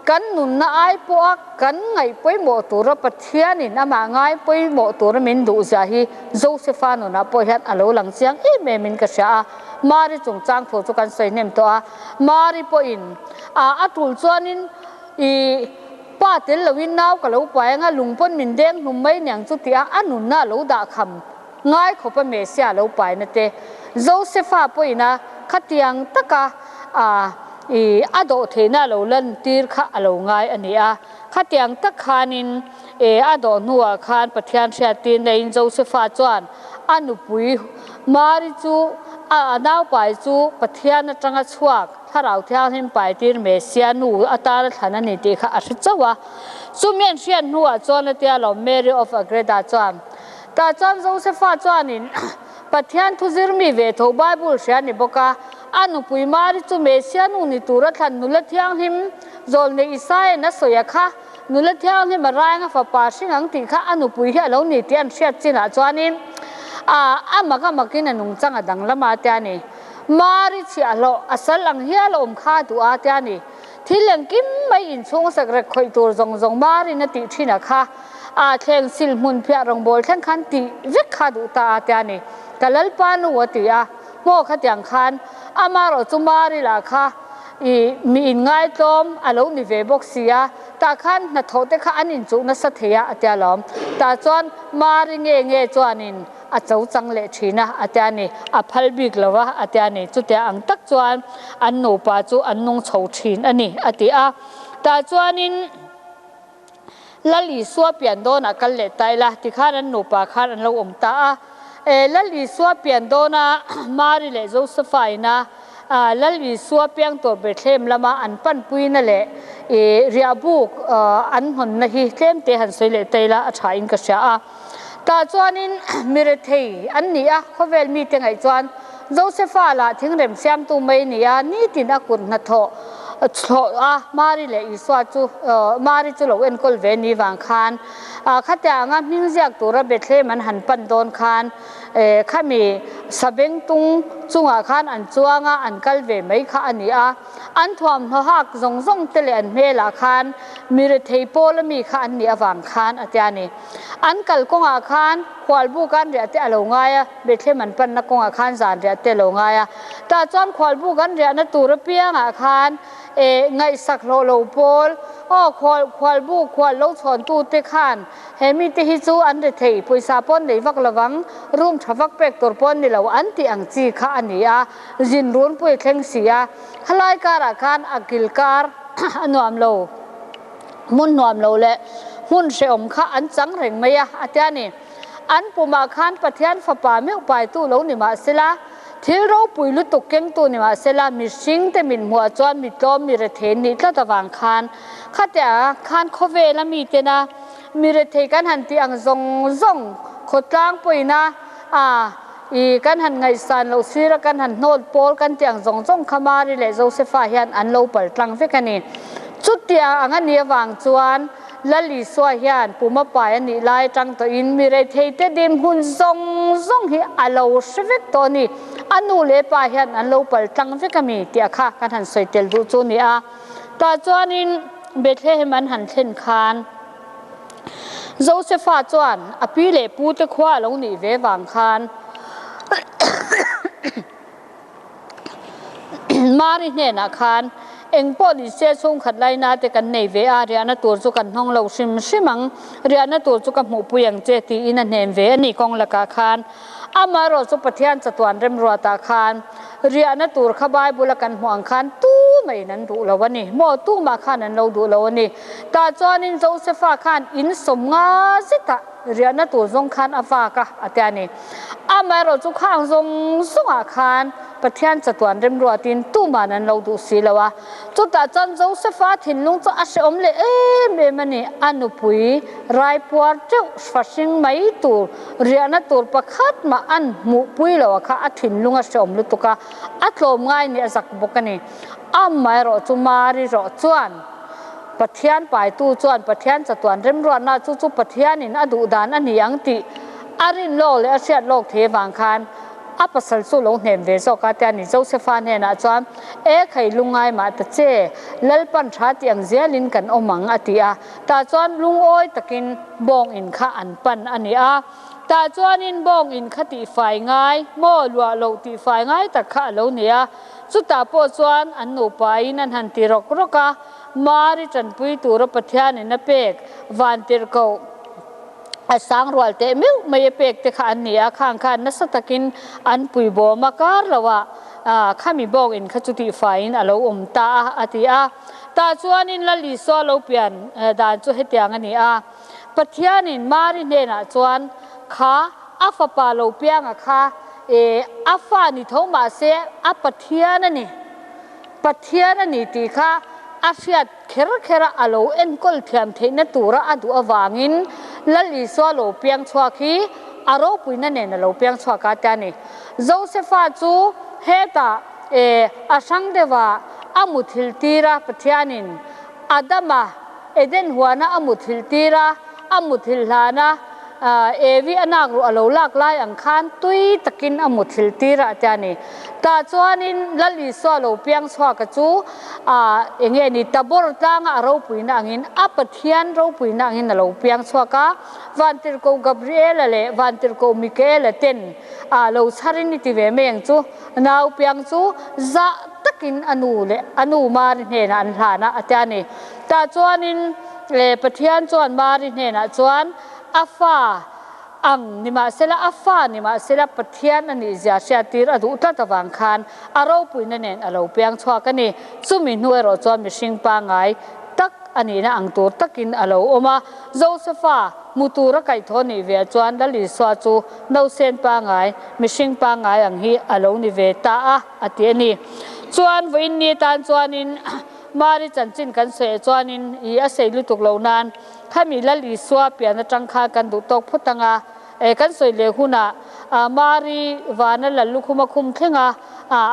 [SPEAKER 1] kan nunna ai pawha kan ngaih pawimawh tura Pathianin amah ngai pawimawh tura min duh zia hi Josefa nunah pawh hian a lo lang chiang em em in ka hria a. Mari chungchang thu chu kan sawi hnem tawh a, Mari pawhin a a tul chuanin i pa tel loin nau ka lo pai anga lung pawn min deng hlum mai niang chu tih a a nunna a lo dah kham. Ngai khawpa Messia lo paina te, Josefa pawhin a khatiang taka a i a dawh theihna a lo lantir kha a lo ngai a ni a. Khatiang tak khanin e a dawh hnuah khan Pathian hriattir neiin Josefa chuan a nupui Mari chu a a naupai chu Pathian atanga chhuak Thlarau Thianghlim paitir Messia nu atana thlan a ni tih kha a hre chauh a. Chumi an hriat hnuah chuan a tia lo Mary of Agreda chuan Tah chuan Josefa chuanin Pathian thu zirmi ve tho Bible hria ni bawk a, a nupui Mari chu Mesia nu ni tura thlan nula thianghlim zawlnei Isaia'n a sawi a kha, nula thianghlim a rainga fapa hring ang tih kha a nupui hi a lo ni tih an hriat chinah chuanin A a mak a makin a nungchang a danglam a tia ni. Mari chhiahhlawh a sal ang hial a awm kha a duh a tia ni. Thil engkim mai inchhung sekrek khawih tur zawng zawng Marin a tih thin a kha a thleng sil hmun phiah rawngbâwl thleng khan tih vek kha a duh ta a tia ni. Ka Lalpa nu a ti a, Maw khatiang khan amarawh chu Mari lah kha i mi inngaitlawm a lo ni ve bawk si a, tah khan hnathawh te kha an inchuh nasa thei a a tia lawm. Tah chuan Mari nge nge chuanin a cho chang leh thin a, a tia ni. A phal bik lo a, a tia ni. Chutia ang tak chuan an nupa chu an nung chho thin a ni, a ti a. Tah chuanin Lal Isua pian dawnah kal leh ta ila, tikhan an nupa khan an lo awm ta a. E, Lal Isua pian dawna Mari leh Josefa ina Lal Isua piang tur Bethlehem lama an panpuina leh i riahbuk an hawnna hi tlemte han sawi leh ta ila a tha in ka hria a. Tah chuanin mi rethei an ni a, khawvel mite ngaih chuan Josefa lah thingrem siamtu mai a ni a, nitin a kut hnathawh thlawh a, Mari leh Isua chu Mari chu lo enkawl ve ni vang khan khatiang anga hming ziak tura Bethlehem an han pan dawn khan khami sabengtung chungah khan an chuang a, an kal ve mai kha a ni a. An thuamhnaw hak zawng zawng te leh an hmelah khan mi rethei pawl ami kha an nih avang khan a tia ni. An kal kawngah khan khualbuk an riah te a lo ngai a, Bethlehem an panna kawngah khan zan riah te a lo ngai a. Tah chuan khualbuk an riahna tur apiangah khan eh ngaihsak hlawh lo pawl, aw khual khualbuk khual lo chhawntu te khan He mite hi chu an rethei, pawisa pawh an nei vak lovang, room tha vak pek tur pawh an ni lo an tih ang chi kha a ni a, zin runpui thleng si a, khalai karah khan a kil kar a nuam lo, hmun nuam lo leh hmun hrehawm kha an chang reng mai a, a tia ni. An pumah khan Pathian fapa meuh paitu lo ni mahsela, thil ropui lutuk kengtu ni mahsela, mihring te min hmuah chuan mi tlawm mi rethei an nih tlat avang khan Khatia khan khawvela mitena mi rethei kan han tih ang zawng zawng khawtlang pawina a i kan han ngaihsan loh sira kan han hnawl pawl kan tih ang zawng zawng kha Mari leh Josefa hian an lo pal tlang vek a ni. Chutia ang a nih avang chuan Lal Isua hian puma pai a nih lai atang tawhin mi rethei te dim hun zawng zawng hi a lo hre vek tawh a ni. A nu leh pa hian an lo pal tlang vek a mi tih kha kan han sawi tel duh chu a ni a. Tah chuanin Bethlehem an han thlen khan Josefa chuan a pi leh pute khua a lo nih ve vang khan Mari hnenah khan eng pawh ni se chhungkhat laina te kan nei ve a, riahna tur chu kan hnawng lo hrim hrim ang, riahna tur chu ka hmuhpui ang che tiin a hnem ve a ni kawng lakah khan. Amaherawh chu Pathian chatuan remruatah khan riahna tur kha Bible a kan hmuh ang khan tumah in an duh lo a ni. Maw tumah khan an lo duh lo a ni. Tah chuanin Josefa khan in sawmnga zetah riahna tur zawng khan a vak a, a ti a ni. Amaherawh chu khang zawng zawngah khan Pathian chatuan remruatin tuman an lo duh si lo a. Chutah chuan Josefa thinlung chu a hrehawm leh em em a ni. A nupui raipuar teuh fahring mai tur, riahna tur pakhat mah an hmuhpui lo a kha a thinlung a hrehawm lutuk a, a tlawm ngai nih a zak bawk a ni. Amaherawh chu Mari rawh chuan Pathian paitu chuan Pathian chatuan remruatna chu chu Pathianin a duh dan a ni ang tih a rin lawk leh a hriat lawk thei avang khan A pasal chu lo hnem ve zawk a, tia ni Josefa hnenah chuan, E khai lungngai mah ta che, Lalpan tha tih ang zelin kan awm ang, a ti a. Tah chuan lungawi takin bawng in kha an pan a ni a. Tah chuanin bawng in kha tihfai ngai, maw luah loh tihfai ngai tak kha a lo ni a. Chutah pawh chuan an nupain an han ti rawk rawk a, Mari tanpui tura Pathianin a pek vantirhkoh, A sang rual teh meuh mai a pek te kha an ni a, khang khan nasa takin an pui bawm a, kar lo ah khami bawk in kha chu tihfaiin a lo awm ta a, a ti a. Tah chuanin Lal Isua lo pian dan chu hetiang a ni a, Pathianin Mari hnenah chuan kha a fapa lo pianga kha a fa ni tho mahse a Pathian a ni, Pathian a ni tih kha a hriat Kher khera a lo enkawl thiam theihna tura a duh avangin Lal Isua lo piang chhuak hi a ropuina nen a lo piang chhuak a tia ni. Josefa chu hetah e a hrang deuhah a muthilh tir a, Pathianin Adama Eden huana a muthilh tir a, a muthilh hlana. Evi a nak ruh a lo lak lai ang khan tui takin a muthilh tir a tia ni. Tah chuanin Lal Isua lo piang chhuak a chu eng nge ni Tabor tlanga a ropuina angin a Pathian ropuina angin a lo piang chhuak a, Vantirhkoh Gabriela leh Vantirhkoh Mikaela ten lo chharin i ti ve mai ang chu. Nau piang chu zah takin a nu leh a nu Mari hnenah an hlan a, a ti a ni. Tah chuanin Pathian chuan Mari hnenah chuan a fa ang nimahsela, a fa nimahsela Pathian a nihzia hriattir a duh tlat avang khan a ropuina nen a lo piang chhuak a ni. Chumi hnu erawh chuan mihring pangngai tak a nihna ang tur takin a lo awm a. Josefa hmu tura kaihthawh nih ve chuan Lal Isua chu Nausen pangngai, mihring pangngai ang hi a lo ni ve ta a, a ti a ni. Chuan vawiin ni atan chuanin Mari chanchin kan sawi ah chuanin i a sei lutuk lo nan khami Lal Isua pian atang khan kan duh tawk phawt ang a, e kan sawi leh hunah Mari vana Lal lukhum a khum thleng a,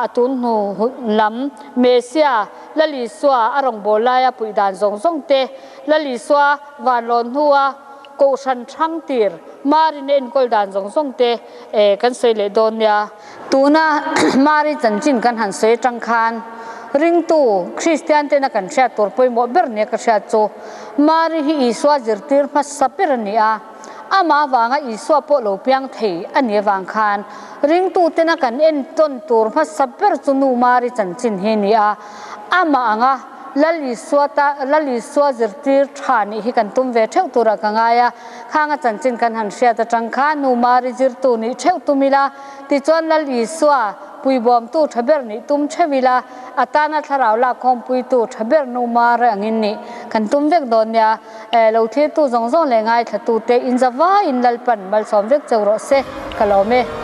[SPEAKER 1] a tun hnu lam Mesia Lal Isua a rawngbâwl laia puih dan zawng zawng te Lal Isua vanlawn hnua Kohhran hrang tir Marin a enkawl dan zawng zawng te kan sawi leh dawn nia. Tuna Mari chanchin kan han sawi atang khan ringtu Kristian tena kan hriat tur pawimawh ber nia ka hriat chu Mari hi Isua zirtir hmasa ber a ni a, amah avanga Isua pawh lo piang thei a nih avang khan ringtu tena kan entawn tur hmasa ber chu nu Mari chanchin hi a ni a, amah anga Lal Isua ta Lal Isua zirtir tha nih hi kan tum ve theuh turah ka ngai a, khang a chanchin kan han hriat atang khan nu Mari zirtu nih theuh tum ila, tichuan Lal Isua puibawmtu tha ber nih tum theuh ila, a tana thlarau lakkhawmpuitu tha ber nu Mari angin nih kan tum vek dawn nia. Lo thirtu zawng zawng leh ngaithlatute inzavaiin Lalpan malsawm vek cheu rawh se, ka lawm e.